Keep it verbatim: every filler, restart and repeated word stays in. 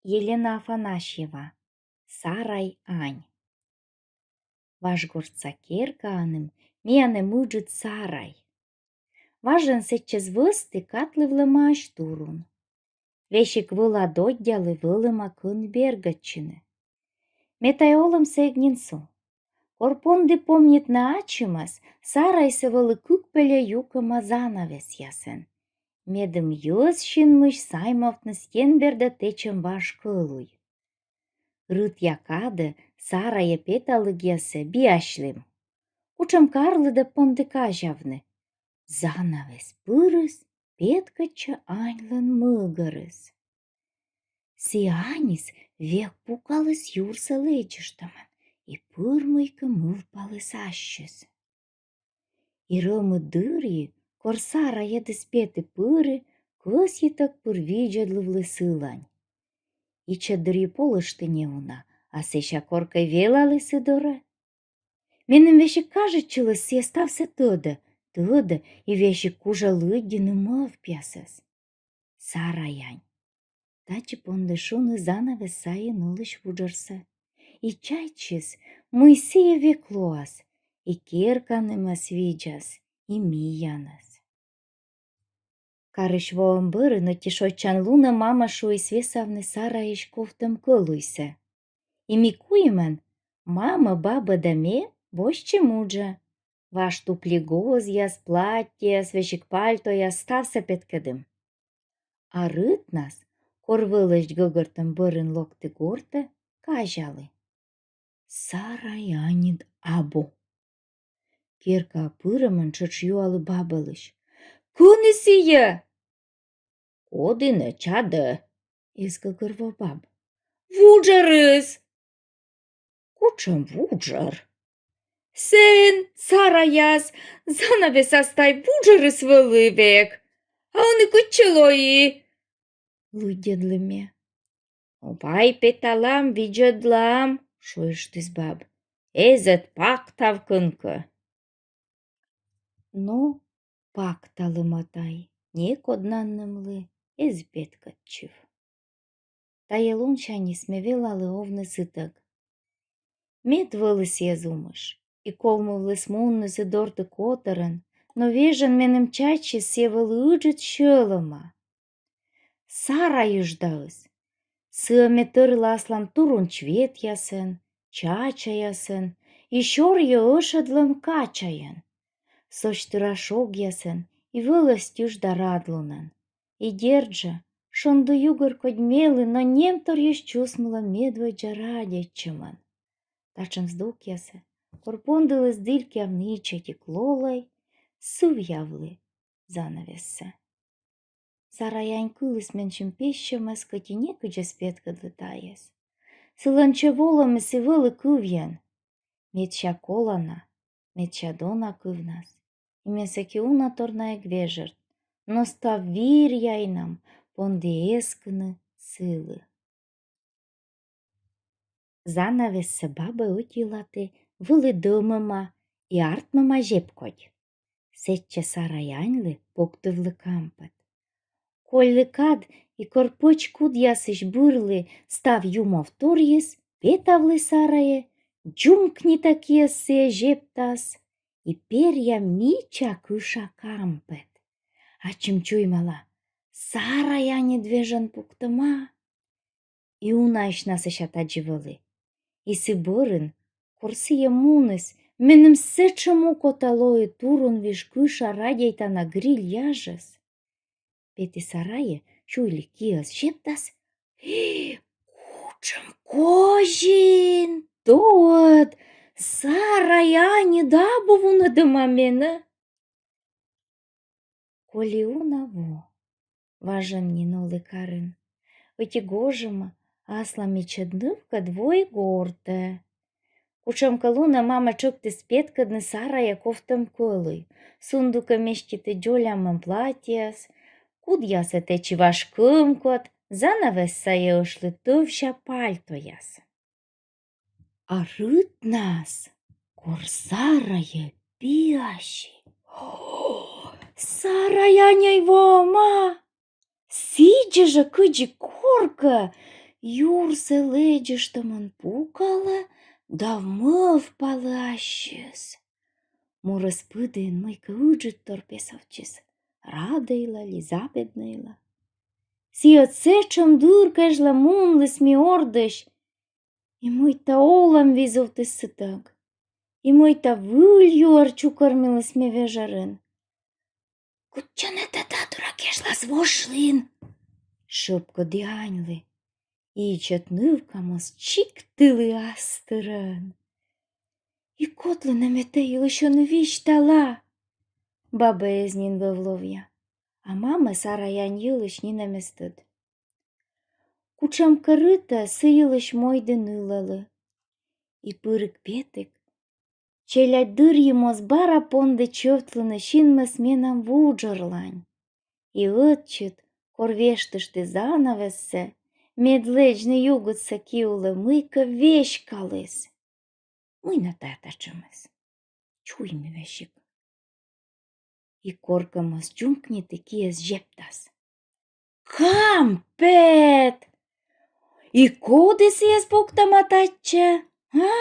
Елена Афанасьева. Сарай ань. Важ гортса керкаын эм миян эм ыджыд сарай. Важӧн сэтчӧс вӧзті катлывлӧмаӧсь турун. Весиг вӧла доддялы вӧлӧма кӧн бергӧдчыны. Ме тай олӧмсӧ эг нин су. Кор понді помнитны ачымӧс, сарайсӧ вӧлі кык пельӧ юкӧма занавесъясӧн, медым йӧз синмысь саймовтны стен бердӧ тэчӧм важ кӧлуй. Рытъя кадӧ сарайӧ петалігъясӧ биасьлім. Кутшӧмкӧ арлыдӧ понді казявны. Занавес пырыс петкӧдчӧ аньлӧн мӧгӧрыс. Сійӧ аньыс век пукаліс юрсӧ лэдзыштӧмӧн и пыр мыйкӧ мӧвпаліс ассьыс. И рӧмыд дырйи, кор сарайӧдыс петі пыри, кӧсйитӧг пыр видзӧдлывлі сылань. Ичӧт дырйи полышті неуна, а сэсся коркӧ велалі сы дорӧ. Меным весиг кажитчыліс, сійӧ ставсӧ тӧдӧ, тӧдӧ и весиг кужӧ лыддьыны мӧвпъясӧс. Сарай ань. Тадзи понді шуны занавес сайын олысь вуджӧрсӧ. И чайтсис, мый сійӧ век лоас, и керканымӧс видзас, и миянӧс. Карысь воӧм бӧрын ӧти шойччан лунӧ мама шуис весавны сарайысь ковтӧм кӧлуйсӧ. И ми куимӧн, мама, баба да ме, босьтчим уджӧ. Важ тупли гозъяс, платтьӧяс, весиг пальтояс, ставсӧ петкӧдім. А рытнас, кор вӧлӧсь гӧгӧртӧм бӧрын локті гортӧ, казялі: сарай аньыд абу. Керкаӧ пырӧмӧн тшӧтш юалі бабӧлысь: «Кӧні сійӧ?» «Коді нӧ чадӧ? — эз гӧгӧрво баб. — Вуджӧрыс». «Кутшӧм вуджӧр?» «Сэн, сараяс, занавесас тай вуджӧрыс вӧлі век. А ӧні кытчӧ лои?» — лыддьӧдлі ме. «Вай петалам, видзӧдлам, — шуыштіс баб. — Эз ӧд пактав кӧнкӧ». Но пакталӧма тай, некод наннымлы эз петкӧдчыв. Тайӧ лунсяньыс ме велалі овны сытӧг. Мед вӧлі сійӧ зумыш, и ковмывліс мунны сы дорті котӧрӧн, но вежон меным чайтсис, сійӧ вӧлі ыджыд сьӧлӧма. Сарай ыждаыс. Сійӧ ме тӧрла аслам турун чветъясӧн, чачаясӧн и сёрйӧ ӧшӧдлӧм качаясӧн. Сӧстӧра шогъясӧн и вӧлӧсті ыжда радлунӧн. И дерт жӧ, шонді югӧр кодь мелі, но немторйыс чусмылӧ медводдза радейтчӧмӧн. Татшӧм здукъясӧ, кор пондыліс дількявны ичӧтик лолӧй, сывъявлі занавессӧ. Сарай ань кыліс менсьым пессьӧмӧс, кӧть и некыдз эз петкӧдлы тайӧс. Сылӧн чӧв олӧмыс и вӧлі кывйӧн. Медся колана, медся дона кывнас. И ме сэки уна тор на эг вежӧрт, но став вир-яйнам понді эскыны сылы. Занавессӧ бабӧ ӧтилаті вӧлі дӧмӧма и артмӧма зепкодь. Сэтчӧ сарай аньлы пуктывлі кампет. Коллі кад, и кор пӧч кудъясысь бырлі став юмов торйыс, петавлі сарайӧ, дзумкнитӧ киӧс сійӧ зептас, и перъя мича кыша кампет. Ачым чуймала: сарай аньыд вежон пуктӧма. И унаысь на сэсся тадзи вӧлі. И сы бӧрын, кор сійӧ муніс, меным сэтшӧм окота лои турунвиж кыша радейтана гриль яжӧс. Петі сарайӧ, чуйлі, киӧс зептас. Кутшӧм козин! Тӧд, сарай аньыд абу вунӧдӧма менӧ. Коли уна во. Важӧн нин олі карын. Ӧти гожӧма аслам ичӧт нывкӧд вои гортӧ. Кутшӧмкӧ лунӧ мама тшӧктіс петкӧдны сарайӧ ковтӧм кӧлуй. Сундукӧ меститі дзоляммӧм платьеяс, кудъясӧ тэчи важ кӧмкот, занавес сайӧ ӧшлі тӧвся пальтояс. А рытнас, кор сарайӧ биаси, сарай аньӧй воӧма. Сідзи жӧ, кыдзи коркӧ, юрсӧ лэдзыштӧмӧн пукалӧ да мӧвпалӧ ассьыс. Морӧс пыдіын мыйкӧ ыджыдтор песовтчис, радӧйла ли, забеднӧйла. Сійӧ сэтшӧм дыр кежлӧ мунліс ми ордысь, и мыйта олӧм визувтіс сытӧг, и мыйта выль юӧр чукӧрмыліс ме вежӧрын. «Кутшӧм нӧ тэ татыра кежлас вошлін?» — шӧпкӧді аньлы. Ичӧт нывка моз чиктылі ас тырӧн. «И кодлы нӧ ме тэ йылысь ӧні висьтала?» — бабӧ эз нин вӧв ловъя, а мамӧ сарай ань йылысь нинӧм эз тӧд. Кутшӧмкӧ рытӧ сы йылысь мойді нылӧлы. И пырык-петык челядь дырйи моз бара понді чӧвтлыны синмӧс менам вуджӧрлань. И ӧтчыд, кор вештышті занавессӧ, мед лэдзны югыдса ки улӧ, мыйкӧ веськаліс. Мый нӧ тайӧ татшӧмыс? Чуйми весиг. И коркӧ моз дзумкниті, киӧс зептас. Кампет! И коді сійӧс пуктӧма татчӧ, а?